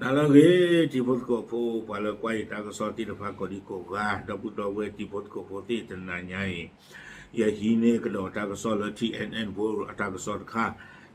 တၢ်လၢအဂ့ၤ တံၤဖိသကိးဖိ ပှၤလၢကွၢ်ယတၢ်ကစီၣ်သ့ၣ်တဖၣ်ကိးဒံကိးဂၤ ဒီပုၢ်ဒီဝဲၢ်တံၤဖိသကိးဖိသ့ၣ် တနၤညါအံၤ ယဟံးန့ၢ်ကဒီးတၢ်ကစီၣ်လၢ T N N World အတၢ်ကစီၣ်တခါ,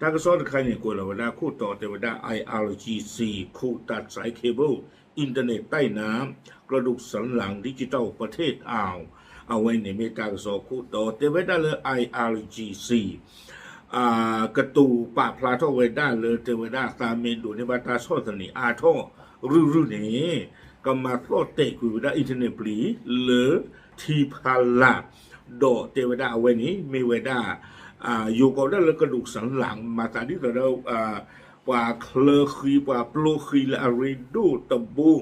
တၢ်ကစီၣ်တခါန့ၣ် ကွဲးလီၤဝဲဒၣ်ခိၣ်တီတဲဝဲဒၣ် I R G C ขูดตัดสายเคเบิลอินเทอร์เน็ตใต้น้ำ กระดูกสันหลังดิจิทัลประเทศอ่าว အဝဲန့ၣ်မ့ၢ်တၢ်ကစီၣ်ခိၣ်တီတဲဝဲဒၣ်လၢ I R G C ကတိၤပာ်ဖျါထီၣ်ဝဲဒၣ်လၢ တဲဝဲဒၣ်သးမ့ၢ်ဒိးန့ၢ်ဘၣ်တၢ်ဆီၣ်သနံးအါထီၣ်ရုၢ်ရုၢ်န့ၣ် ကမၤသီၣ်တဲာ်ကွံာ်ဝဲဒၣ် internet ပျံၤလၢထံဖီလာ်, ဒီးတဲဝဲဒၣ်အဝဲန့ၣ် မ့ၢ်ဝဲဒၣ် ယိၤကိးဝဲဒၣ်လၢ กระดูกสันหลัง မၤသးဒ်သိးဒီး ပှၤချၢဃံ ပှၤပျိဃံလၢအရ့ဒိၣ်တဘိ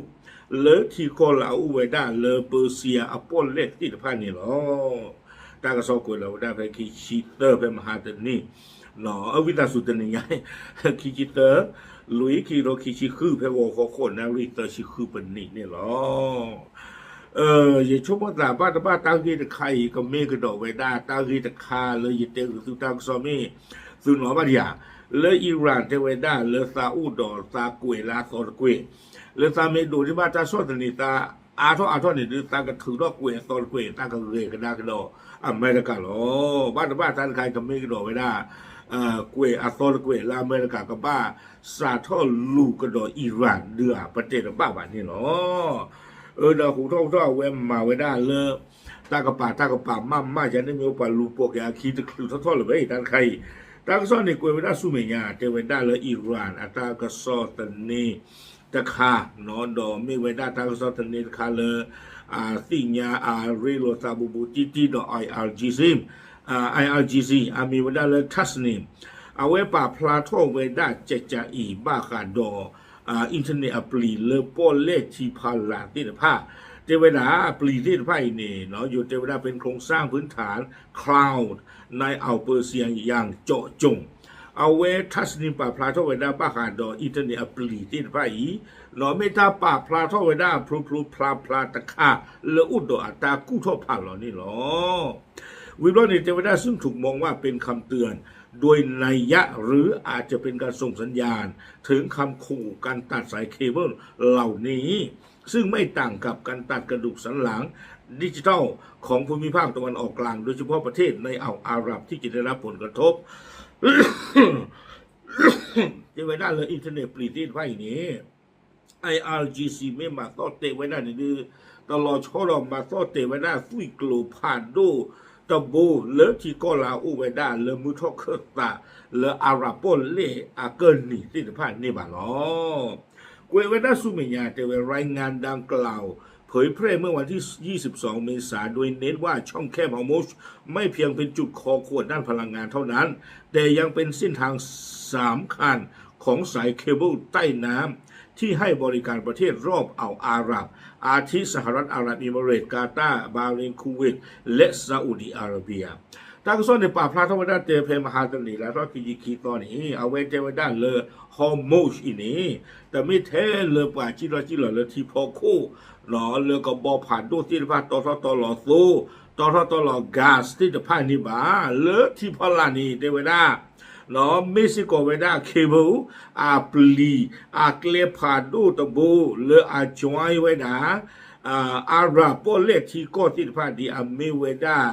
လၢထံကီၢ်လၢအအိၣ်ဝဲဒၣ်လၢပၢစံယၤအပီၣ်လဲၣ်သ့ၣ်တဖၣ်န့ၣ်လီၤ. တၢ်ကစီၣ်ကွဲးလီၤဝဲဒၣ်ဖဲခံဆံသၢ ဖဲမဟါတနံၤ အဝံသးစူၤတနံၤညါ ခံဆံသၢ လွံၢ် ခံကထိခံဆံဃု ဖဲဂီၤခီ ဃိးနၣ်ရံၣ် သၢဆံဃုပနံးန့ၣ်လီၤ. ယဆိကမိၣ်သးဘၣ်တဘၣ်တၢ်ဂ့ၢ်တခါအံၤ ကမ့ၢ်ကဒီးဝဲဒၣ်တၢ်ဂ့ၢ်တခါလၢယတဲဂုာ်သုတၢ်ကစီၣ်မ့ၢ်သုနီၣ်ဘၣ်ဒံးဧါ, လၢ Iran တဲဝဲဒၣ်လၢသးအိၣ်ဒီးသးကွဲးလၢအသီတကွဲး, လၢသးမ့ၢ်ဒိးန့ၢ်ဘၣ်တၢ်ဆီၣ်သနံးသးအါထီၣ်အါထီၣ်န့ၣ်ဒီး သးကထုးထီၣ်ကွဲးအသီတကွဲး သးကဂဲၤကဒါကဒီးအမဲရကၤလီၤ. ဘၣ်တဘၣ်တၢ်တခါအံၤ ကမ့ၢ်ကဒီးဝဲဒၣ် ကွဲးအသီတကွဲးလၢအမဲရကၤကဘၣ်စးထီၣ်လူၤကဒီး Iran ဒုးဧါ ပတဲတဘၣ်ဘၣ်န့ၣ်လီၤ. အၢ ဒီးဟူးထီၣ်ဟူးထီၣ်အဝဲမၤဝဲဒၣ်လၢ တၢ်ကပၤတၢ်ကပၤမးမးယၤန့ၣ်မ့ၢ်ပှၤလူၤပိာ်က့ၤအခံတချုးထီၣ်ထီၣ်လၢၤဘၣ်အံၤ တၢ်တခါအံၤ တၢ်ကစီၣ်န့ၣ်ကွဲးဝဲဒၣ်ဆူမဲာ်ညါ တဲဝဲဒၣ်လၢ Iran အတၢ်ကစီၣ်သန့တခါ ဒီးမ့ၢ်ဝဲဒၣ်တၢ်ကစီၣ်သန့တခါလၢ အသ့ၣ်ညါအရ့လိာ်သးဘူးဘူးတံၢ်တံၢ်ဒီး I R G C, I R G C အမံၤဝဲဒၣ်လၢ Tasnim အဝဲပာ်ဖျါထီၣ်ဝဲဒၣ်ကကးအံၤဘၣ်ဃးဒီး internet အပျံၤလၢပီၣ်လဲၣ်ထံဖီလာ်သ့ၣ်တဖၣ်, တဲဝဲဒၣ်အပျံၤသ့ၣ်တဖၣ်အံၤန့ၣ် ယိၤတဲဝဲဒၣ် เป็นโครงสร้างพื้นฐาน cloud ในอ่าวเปอร์เซียอย่างเจาะจง အဝဲ Tasnim ပာ်ဖျါထီၣ်ဝဲဒၣ်ဘၣ်ဃးဒီး internet အပျံၤသ့ၣ်တဖၣ်အံၤ ဒီးမ့ၢ်တၢ်ပာ်ဖျါထီၣ်ဝဲဒၣ်ဖျိဖျိဖျါဖျါတခါလၢအိၣ်ဒီးအတၢ်ကူၣ်ထီၣ်ဖးလီၤန့ၣ်လီၤ. ဝံၤဘျီန့ၣ် တဲဝဲဒၣ် ซึ่งถูกมองว่าเป็นคำเตือน โดยนัยยะ หรืออาจจะเป็นการส่งสัญญาณ ถึงคำขู่การตัดสายเคเบิลเหล่านี้ ซึ่งไม่ต่างกับการตัดกระดูกสันหลังดิจิทัลของภูมิภาคตะวันออกกลาง โดยเฉพาะประเทศในอ่าวอาหรับที่จะได้รับผลกระทบ တဲဝဲဒၣ်လၢ internet ပျံၤသ့ၣ်တဖၣ်အံၤန့ၣ် I R G C မ့ၢ်မၤသီၣ်တဲာ်ဝဲဒၣ်န့ၣ်ဒီး တလီၤဆီဒီးမၤသီၣ်တဲာ်ဝဲဒၣ်သွံၣ်ကျိၤဖးဒိၣ်တဘိလၢထံကီၢ်လၢအအိၣ်ဝဲဒၣ်လၢမုၢ်ထီၣ်ခၢၣ်သးလၢအၤရးပီၣ်လဲၣ်အကၢၢ်နံၤသ့ၣ်တဖၣ်န့ၣ်ဘၣ်လီၤ. ကွဲးဝဲဒၣ်ဆူမဲာ်ညါတဲဝဲ รายงานดังกล่าวเผยแพร่เมื่อวันที่ยี่สิบสองเมษา โดยเน้นว่าช่องแคบฮอร์มุซไม่เพียงเป็นจุดคอขวดด้านพลังงานเท่านั้น แต่ยังเป็นเส้นทางสำคัญของสายเคเบิลใต้น้ำที่ให้บริการประเทศรอบอ่าวอาหรับ อาทิสหรัฐอาหรับเอมิเรตส์ กาตาร์ บาห์เรน คูเวต และซาอุดีอาระเบีย တၢ်ကစီၣ်န့ၣ် ပာ်ဖျါထီၣ်ဝဲဒၣ်တဲဖဲမဟါတနံၤ လါထီၣ်ခံဆံခံသီန့ၣ် အဝဲတဲဝဲဒၣ်လၢ Hormuz အံၤန့ၣ် တမ့ၢ်ထဲလၢပှၤစံၣ်ထီၣ်စံၣ်လီၤလၢထံဖီခိၣ် လၢကဘီဖးဒိၣ်သ့ၣ်တဖၣ်တီထီၣ်တီလီၤသိ တီထီၣ်တီလီၤ gas သ့ၣ်တဖၣ်န့ၣ်ဘၣ် လၢထံဖီလာ်န့ၣ် တဲဝဲဒၣ် မ့ၢ်စ့ၢ်ကီးဝဲဒၣ် cable အပျံၤ အကျဲဖးဒိၣ်တဘိလၢအ join ဝဲဒၣ် အၤရးပီၣ်လဲၣ်ထံကီၢ်သ့ၣ်တဖၣ်ဒ်အမ့ၢ်ဝဲဒၣ်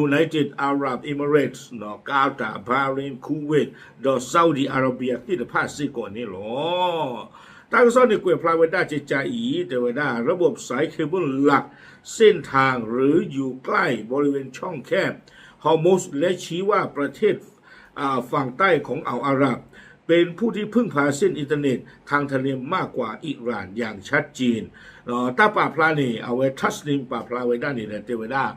United Arab Emirates, Qatar, Bahrain, Kuwait ဒီး Saudi Arabia သ့ၣ်တဖၣ်စ့ၢ်ကီးန့ၣ်လီၤ. တၢ်ကစီၣ်န့ၣ်ကွဲးဖျါဝဲဒၣ်ကကအံၤ တဲဝဲဒၣ် ระบบสายเคเบิลหลักเส้นทางหรืออยู่ใกล้บริเวณช่องแคบฮอร์มุซ และชี้ว่าประเทศฝั่งใต้ของอ่าวอาหรับเป็นผู้ที่พึ่งพาเส้นอินเทอร์เน็ตทางทะเลมากกว่าอิหร่านอย่างชัดเจน တၢ်ပာ်ဖျါန့ၣ် အဝဲ Tasnim ပာ်ဖျါဝဲဒၣ်န့ၣ်ဒီး တဲဝဲဒၣ်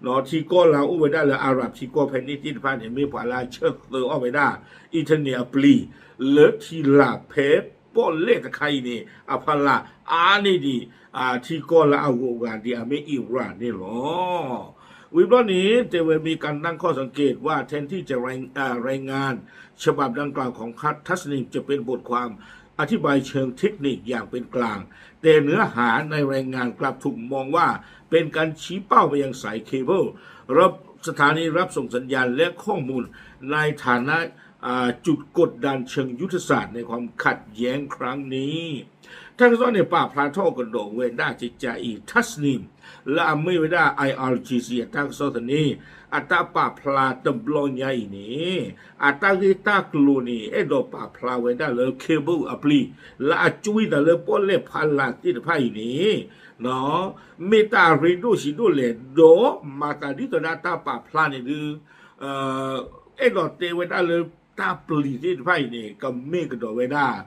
ထံကီၢ်လၢအအိၣ်ဝဲဒၣ်လၢအၤရးထံကီၢ်ဖဲန့ၣ်သ့ၣ်တဖၣ်န့ၣ် မ့ၢ်ပှၤလၢအဆၢသၢအီၣ်ဝဲဒၣ် internet အပျံၤ လၢထံလာ်ဖဲပီၣ်လဲၣ်တခါအံၤန့ၣ် အဖီလာ်အါန့ၢ်ဒံး ထံကီၢ်လၢအဂုၤအဂၤဒ်အမ့ၢ် Iran န့ၣ်လီၤ. ဝံၤဘျီန့ၣ် တဲဝဲ มีการตั้งข้อสังเกตว่าแทนที่จะราย- อ่ารายงานฉบับดังกล่าวของ Tasnim จะเป็นบทความอธิบายเชิงเทคนิคอย่างเป็นกลาง แต่เนื้อหาในรายงานกลับถูกมองว่าเป็นการชี้เป้าไปยังสายเคเบิลระ- สถานีรับส่งสัญญาณและข้อมูลในฐานะจุดกดดันเชิงยุทธศาสตร์ในความขัดแย้งครั้งนี้ တၢ်ကစီၣ်န့ၣ်ပာ်ဖျါထီၣ်ကဒီးဝဲဒၣ်ကကးအံၤ Tasnim လၢအမ့ၢ်ဝဲဒၣ် I R G C အတၢ်ကစီၣ်သန့ အတၢ်ပာ်ဖျါတဘျီညါအံၤန့ၣ် အတၢ်ဂ့ၢ်တၢ်ကျိၤန့ၣ် အဲၣ်ဒိးပာ်ဖျါဝဲဒၣ်လၢ cable အပျံၤ လၢအကွံသးလၢပီၣ်လဲၣ်ဖီလာ်သ့ၣ်တဖၣ်အံၤန့ၣ် မ့ၢ်တၢ်အရ့ဒိၣ်ဆံးဒိၣ်လဲၣ် ဒီးမၤသးဒ်သိးဒၣ်တၢ်ပာ်ဖျါန့ၣ်ဒုး အဲၣ်ဒိးတဲဝဲဒၣ်လၢတၢ်ပျံၤသ့ၣ်တဖၣ်အံၤန့ၣ် ကမ့ၢ်ကဒီးဝဲဒၣ်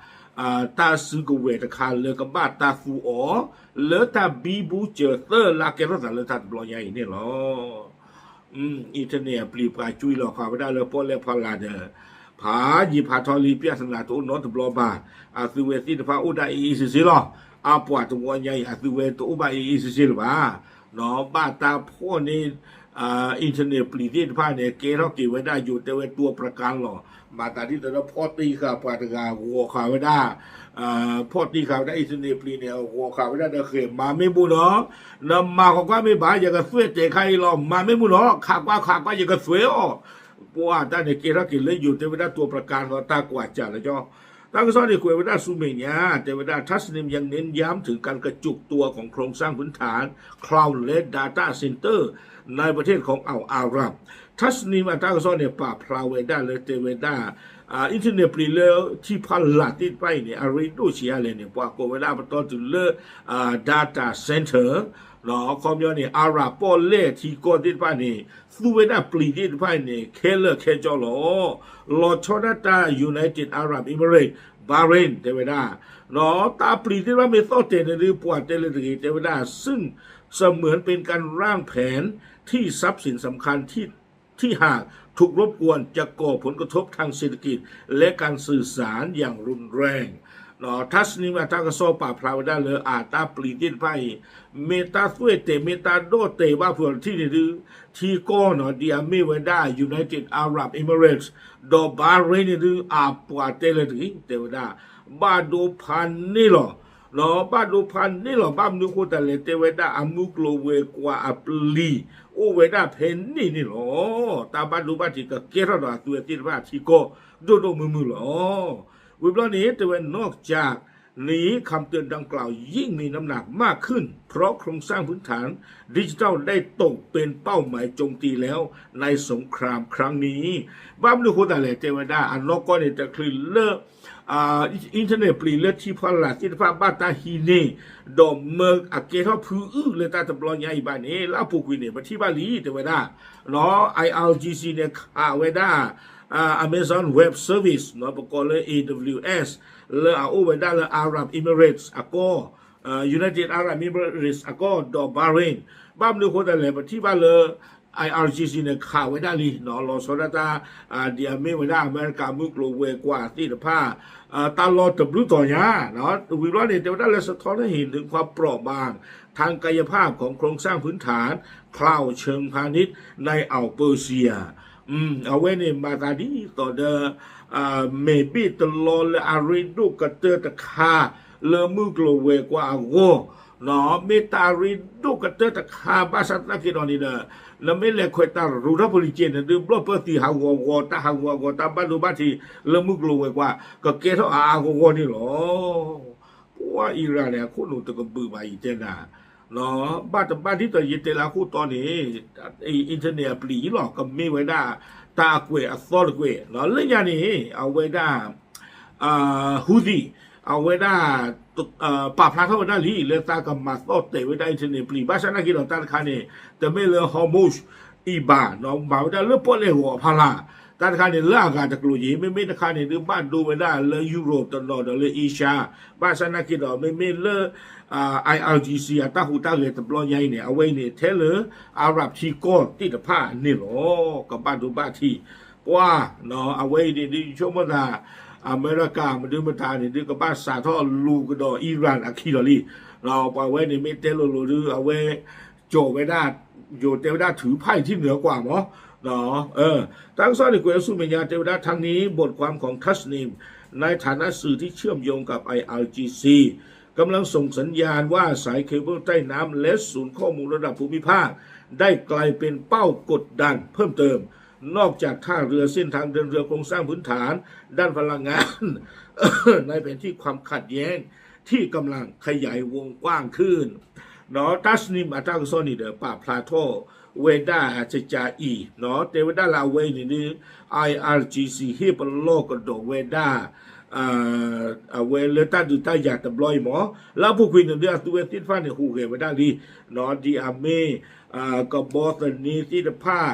တၢ်စုကဝဲၤတခါလၢကဘၣ်တၢ်သူအီၤ လၢတၢ်ဘံဘူစၢၤသၢလၢကဲထီၣ်သးလၢတၢ်တဘျီညါအံၤန့ၣ်လီၤ. internet အပျံၤပှၤကွံလီၤဃာ်ဝဲဒၣ်လၢပီၣ်လဲၣ်ဖီလာ်ဒီး ဖးယံာ်ဖးထီလံ ပြဿနာတအိၣ်နီတဘျီဘၣ်. အသုဝဲသ့ၣ်တဖၣ်အိၣ်ဒၣ်အ့ၣ်အ့ၣ်စ့စ့လီၤ. အပှၤတဝီညါအံၤ အသုဝဲတအိၣ်ဘၣ်အ့ၣ်အ့ၣ်စ့စ့လၢၤဘၣ်. ဘၣ်တၢ်ဖီၣ်န့ၢ် internet ပျံၤသ့ၣ်တဖၣ်န့ၣ် ကဲထီၣ်က့ၤဝဲဒၣ်ယိၤတဲဝဲ ตัวประกัน လီၤ. မၤသးဒ်သိးဒီးဖီၣ်တံၢ်ဃာ်ပှၤတဂၤဂီၤဃာ်ဝဲဒၣ် ဖီၣ်တံၢ်ဃာ်ဝဲဒၣ် internet ပျံၤန့ၣ် ဂီၤဃာ်ဝဲဒၣ်ဒီးဃဲၤ မၤမ့ၢ်မူနီၤ, နမၤဃီၤကွၢ်မ့ၢ်ဘၣ် ယကသွဲၣ်တဲာ်ခါအံၤလီၤ မၤမ့ၢ်မူနီၤ ခးကွၢ်ခးကွၢ် ယကသွဲၣ်အီၤ. ပှၤတၢ်န့ၣ်ကဲထီၣ်က့ၤလၢယိၤတဲဝဲဒၣ် ตัวประกัน လီၤတၢ်ကွၢ်စၢ်လၢကၠီ တၢ်ကစီၣ်န့ၣ်ကွဲးဝဲဒၣ်ဆူမဲာ်ညါ တဲဝဲဒၣ် Tasnim ยังเน้นย้ำถึงการกระจุกตัวของโครงสร้างพื้นฐาน คลาวด์ และ data center ในประเทศของอ่าวอาหรับ Tasnim အတၢ်ကစီၣ်န့ၣ် ပာ်ဖျါဝဲဒၣ်လၢတဲဝဲဒၣ် internet ပျံၤလၢထံဖီလာ်သ့ၣ်တဖၣ်အံၤန့ၣ် အရ့ဒိၣ်ဆံးအါလဲၣ်န့ၣ် ပှၤကိးဝဲဒၣ်ပတီၢ်တုၤလၢ data center ခီပညီန့ၣ် အၤရၣ်ပီၣ်လဲၣ်ထံကီၢ်သ့ၣ်တဖၣ်န့ၣ် သူဝဲဒၣ်ပျံၤသ့ၣ်တဖၣ်အံၤန့ၣ် ခဲလၢာ်ခဲဆ့လီၤ. လီၤဆီဒၣ်တၢ် United Arab Emirates Bahrain တဲဝဲဒၣ် တၢ်ပျံၤသ့ၣ်တဖၣ်မ့ၢ်သီၣ်တဲာ်န့ၣ်ဒုး ပှၤတဲလၢတဂ့ၤ တဲဝဲဒၣ် ซึ่งเสมือนเป็นการร่างแผนที่ทรัพย์สินสำคัญที่ ที่หากถูกรบกวนจะก่อผลกระทบทางเศรษฐกิจและการสื่อสารอย่างรุนแรง Tasnim အတၢ်ကစီၣ်ပာ်ဖျါဝဲဒၣ်လၢ အတၢ်ပျံၤသ့ၣ်တဖၣ်အံၤ မ့ၢ်တၢ်သွဲၣ်တဲာ် မ့ၢ်တၢ်ဒီၣ်တဲာ်ဘၣ်ဖုးအီၤတထံၣ်န့ၣ်ဒုး ထံကီၢ်နီၤ ဒ်အမ့ၢ်ဝဲဒၣ် United Arab Emirates ဒီး Bahrain န့ၣ်ဒုး အပှၤတဲလၢတဂ့ၤ တဲဝဲဒၣ် ဘၣ်ဒိဖးန့ၢ်လီၤ ဘၣ်ဒိဖးန့ၢ်လီၤ ဘၣ်မနုၤအဃိသတးလဲၣ် တဲဝဲဒၣ်အမုၢ်ကျိၤဝဲၤကွာ်အပျံၤ အိၣ်ဝဲဒၣ်ဖဲန့ၣ်န့ၣ်လီၤ. တၢ်ဘၣ်ဒိဘၣ်ထံးကကဲထီၣ်ဒီးအသုဝဲသ့ၣ်တဖၣ်အထံကီၢ် ဒိၣ်ဒိၣ်မုၢ်မုၢ်လီၤ. ဝံၤဘျီန့ၣ် တဲဝဲ นอกจากนี้ คำเตือนดังกล่าวยิ่งมีน้ำหนักมากขึ้น เพราะโครงสร้างพื้นฐานดิจิทัลได้ตกเป็นเป้าหมายโจมตีแล้วในสงครามครั้งนี้ ဘၣ်မနုၤအဃိသတးလဲၣ် တဲဝဲဒၣ် အနီၢ်ကီၢ်န့ၣ်တချုးလၢ internet ပျံၤလၢထံဖီလာ်သ့ၣ်တဖၣ်ဘၣ်တၢ်ဟံးန့ၢ် ဒီးမၢအကဲထီၣ်ဖုအုၣ်လၢတၢ်တဘျီညါအံၤဘၣ်န့ၣ် လၢအပူၤကွံာ်န့ၣ် ပထံၣ်ဘၣ်လံ တဲဝဲဒၣ် နီၤ I R G C န့ၣ် ခးဝဲဒၣ် Amazon Web Service နီၤ ပကိးလၢ A W S လၢအအိၣ်ဝဲဒၣ်လၢ Arab Emirates အကီၢ် United Arab Emirates အကီၢ် ဒီး Bahrain ဘၣ်မနုၤအဃိသတးလဲၣ် ပထံၣ်ဘၣ်လၢ I R G C န့ၣ် ခးဝဲဒၣ်လံ နီၤ လီၤဆီဒၣ်တၢ် ဒ်အမ့ၢ်ဝဲဒၣ်အမဲရကၤမုၢ်ကျိၤဝဲၤကွာ်သ့ၣ်တဖၣ် တၢ်လီၢ်တဘျုးတီၤညါ ဝံၤဘျီန့ၣ် တဲဝဲဒၣ်လၢ สะท้อนให้เห็นถึงความเปราะบางทางกายภาพของโครงสร้างพื้นฐาน คลาวด์เชิงพาณิชย์ ในอ่าวเปอร์เซีย အဝဲန့ၣ်မၤသးဒ်သိးဒီး မဲာ်ဘ့ၣ်တလီလၢအရ့ဒိၣ်ကတၢၢ်တခါ လၢမုၢ်ကျိၤဝဲၤကွာ်အဂီၢ် မ့ၢ်တၢ်ရ့ဒိၣ်ကတၢၢ်တခါ ဘၣ်ဆၣ်သနာ်က့ဒီးန့ၣ်ဒီး နမ့ၢ်လဲၤခွဲးတၢ်ရူးထီၣ်ဖိလံၤက့န့ၣ်ဒုး ဘျီၣ်ပၢၢ်သံၣ်ဟးဂီၤဂီၤ တၢ်ဟးဂီၤဂီၤ တၢ်ဘၣ်ဒိဘၣ်ထံးလၢမုၢ်ကျိၤဝဲၤကွာ် ကကဲထီၣ်အါအါဂီၢ်ဂီၢ်န့ၣ်လီၤ. ပှၤအံရၣ်န့ၣ် အခိၣ်နူာ်တကဘုးဘၣ်အံၤတဲနၤ ဘၣ်တဘၣ်ဒ်သိးယတဲလၢအခိၣ်တီန့ၣ် internet အပျံၤအံၤလီၤ ကမ့ၢ်ဝဲဒၣ် တၢ်အကွဲးအသီတကွဲး လၢညါန့ၣ် အဝဲဒၣ် Houthi အဝဲဒၣ် ပာ်ဖျါထီၣ်ဝဲဒၣ်လံ လၢသးကမၤသီၣ်တဲာ်ဝဲဒၣ် internet ပျံၤ ဘၣ်ဆၣ်သနာ်က့ဒီးတၢ်တခါန့ၣ် တမ့ၢ်လၢ Hormuz အံၤဘၣ် မၤဝဲဒၣ်လၢပီၣ်လဲၣ်ဂီၤအဖီလာ် တၢ်တခါန့ၣ် လၢအဂၤတကျိၤယံၤ မ့မ့ၢ်တခါန့ၣ်ဒုး ဘၣ်ဒိဝဲဒၣ်လၢ Europe တနီၤဒီးလၢ Asia ဘၣ်ဆၣ်သနာ်က့ဒီး မ့မ့ၢ်လၢ I R G C အတၢ်ဟူးတၢ်ဂဲၤတဘျီညါအံၤန့ၣ် အဝဲအံၤန့ၣ် ထဲလၢ Arab ထံကီၢ်သ့ၣ်တဖၣ်န့ၣ်လီၤ ကဘၣ်ဒိဘၣ်ထံး ပှၤ အဝဲအံၤန့ၣ်ဒုး ယဆိကမိၣ်သး အမဲရကၤမနုၤမတၤန့ၣ်ဒုး ကဘၣ်စးထီၣ်လူၤကဒီး Iran အခံဒီးလံ ပှၤဝဲန့ၣ်မ့ၢ်တဲလိၤလိၤဒုး အဝဲ ကၠီၤဝဲဒၣ် ယိၤတဲဝဲဒၣ်ထုးဖးအံၤထံၣ်နၢၤကွၢ်မး တၢ်ကစီၣ်န့ၣ်ကွဲးဆူမဲာ်ညါတဲဝဲဒၣ် ทั้งนี้ บทความของ Tasnim ในฐานะสื่อที่เชื่อมโยงกับ I R G C กำลังส่งสัญญาณว่าสายเคเบิลใต้น้ำและศูนย์ข้อมูลระดับภูมิภาคได้กลายเป็นเป้ากดดันเพิ่มเติม นอกจากท่าเรือเส้นทางเดินเรือโครงสร้างพื้นฐานด้านพลังงาน ในแผนที่ความขัดแย้งที่กำลังขยายวงกว้างขึ้น เนาะ တၢ်စနံးမးတၢ်ကစီၣ်န့ၣ်ဒီး ပာ်ဖျါထီၣ်ဝဲဒၣ်ကကးအံၤ เนาะ တဲဝဲဒၣ်လၢအဝဲအံၤန့ၣ်ဒီး I R G C ဟ့ၣ်ပလီၢ်ကဒီးဝဲဒၣ် အဝဲလၢတၢ်ဒုးတၢ်ယၤတဘျီအံၤမး လၢအပူၤကွံာ်န့ၣ်ဒီး အသုဝဲသ့ၣ်တဖၣ်န့ၣ် ဟူးဂဲၤဝဲဒၣ်လံ เนาะ ဒ်အမ့ၢ် ကဘီသန့သ့ၣ်တဖၣ်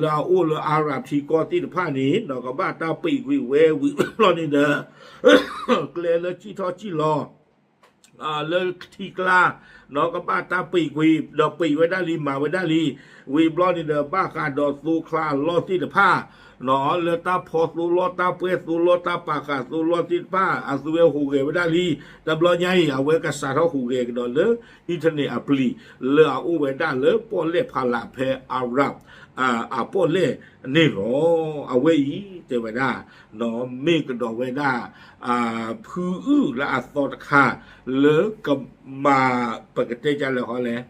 လၢအအိၣ်လၢအၤရၣ်ထံကီၢ်သ့ၣ်တဖၣ်န့ၣ် ဒီးကဘၣ်တၢ်ပံးကွံာ်ဝဲဝံၤဘျီန့ၣ်ဒီး ကျဲလၢစံၣ်ထီၣ်စံၣ်လီၤ လၢထံကျါ ဒီးကဘၣ်တၢ်ပံးကွံာ် ဒီးပံးဝဲဒၣ်လံ မၤဝဲဒၣ်လံ ဝံၤဘျီန့ၣ်ဒီး ဘၣ်ဃးဒီးသိချါအလီၢ်သ့ၣ်တဖၣ် လၢတၢ်ဖီသိလီၢ် တၢ်ပှဲၤသိလီၢ် တၢ်ပာ်ဃာ်သိလီၢ်သ့ၣ်တဖၣ် အသုဝဲဟူးဂဲၤဝဲဒၣ်လံ တဘျီညါအံၤ အဝဲကစးထီၣ်ဟူးဂဲၤကဒီးလၢ internet အပျံၤ လၢအအိၣ်ဝဲဒၣ်လၢပီၣ်လဲၣ်ဖးလးဖဲ Arab အပီၣ်လဲၣ်န့ၣ်လီၤ. အဝဲအံၤ တဲဝဲဒၣ် မ့ၢ်ကဒီးဝဲဒၣ် ဖုအုၣ်လၢအသီတခါ လၢကမၤ ပကတဲဒ်လဲၣ်ဃီလဲၣ်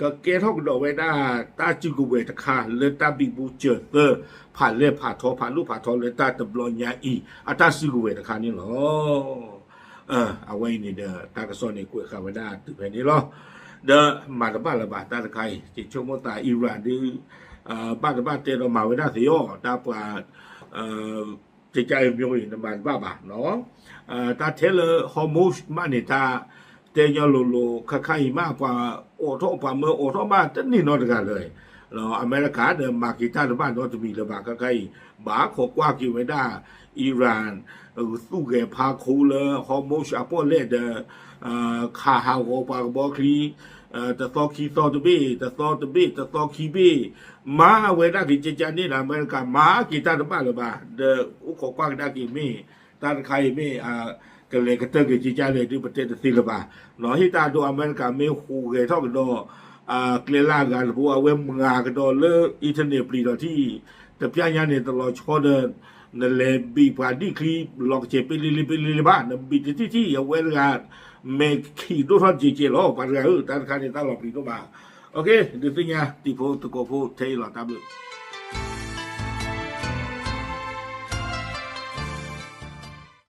ကကဲထီၣ်ကဒီးဝဲဒၣ် တၢ်စုကဝဲၤတခါ လၢတၢ်ဘံဘူစၢၤသၢ ဖးလဲၢ်ဖးထီ ဖးဒိၣ်ဖးထီလၢတၢ်တဘျီညါအံၤ အတၢ်စုကဝဲၤတခါန့ၣ်လီၤ. အဝဲအံၤန့ၣ်ဒီး တၢ်ကစီၣ်န့ၣ် ကွဲးဃာ်ဝဲဒၣ်တုၤဖဲန့ၣ်လီၤ. ဒီးမၤတဘၣ်လၢၤဘၣ် တၢ်တခါအံၤ ယဆိကမိၣ်သး Iran ဒုး ဘၣ်တဘၣ်တဲဒီးမၤဝဲဒၣ်သ့ၣ်အီၤ တၢ်ပှၤ ကကးအံၤ မျိုး နမၤတဘၣ်ဘၣ် တၢ်ထဲလၢ Hormuz မးန့ၣ် တၢ်တဲညီလိၤလိၤ ခါခါအံၤမး ပှၤအိးထီၣ် ပှၤမၢအိးထီၣ်ဘၣ်တန့ၢ်နီတဂၤလၢၤ အမဲရကၤဒီးမၤက့ၤတၢ်တဘၣ်နီတမံၤလၢၤဘၣ် ခါခါအံၤ ဘၣ်ခိးကွၢ်က့ၤဝဲဒၣ် Iran သူၣ်ဂဲၤဖးခိလၢ Hormuz အပီၣ်လဲၣ်ဒီး ခးဟးဂီၤပှၤကဘီချံ တသီခံသီတဘ့ၣ် တသီတဘ့ၣ် တသီခံဘ့ၣ် မၤဝဲဒၣ်က့ၤကကန့ၣ်ဒီး အမဲရကၤမၤက့ၤတၢ်တဘၣ်လၢၤဘၣ် ဒီးအိၣ်ခိးကွၢ်ကဒါက့ၤမ့ၢ် တၢ်တခါအံၤမ့ၢ် ကလဲၤကတၢၢ်က့ၤကကလဲၣ်ဒုး ပတဲတသ့လၢၤဘၣ် ဟ့ၣ်တၢ်ဒိ အမဲရကၤမ့ၢ်ဟူးဂဲၤထီၣ်ကဒီး ကျဲလၢအဂၤတဘိ အဝဲမၤကဒီးလၢ internet ပျံၤဒီးထံၣ် တပျၢ်ညါန့ၣ် တလီၤဆီဒီး နလဲၤဘံၣ်ပှၤဒံၣ်ချံ လီၤကစဲးပ့လ့လ့ပ့လ့လ့ဘၣ် နဘံၣ်တထံၣ်ထံၣ် အဝဲတဂၤ မဲာ်ခံးဒိၣ်ထီၣ်တကဲးကဲးလီၤ ပှၤတဂၤဧၢ တၢ်တခါန့ၣ် တၢ်လီၤပျံၤဒိၣ်ဘၣ် ဒုးသ့ၣ်ညါတံၤဖိသကိးဖိထဲအံၤလီၤ တၢ်ဘျုး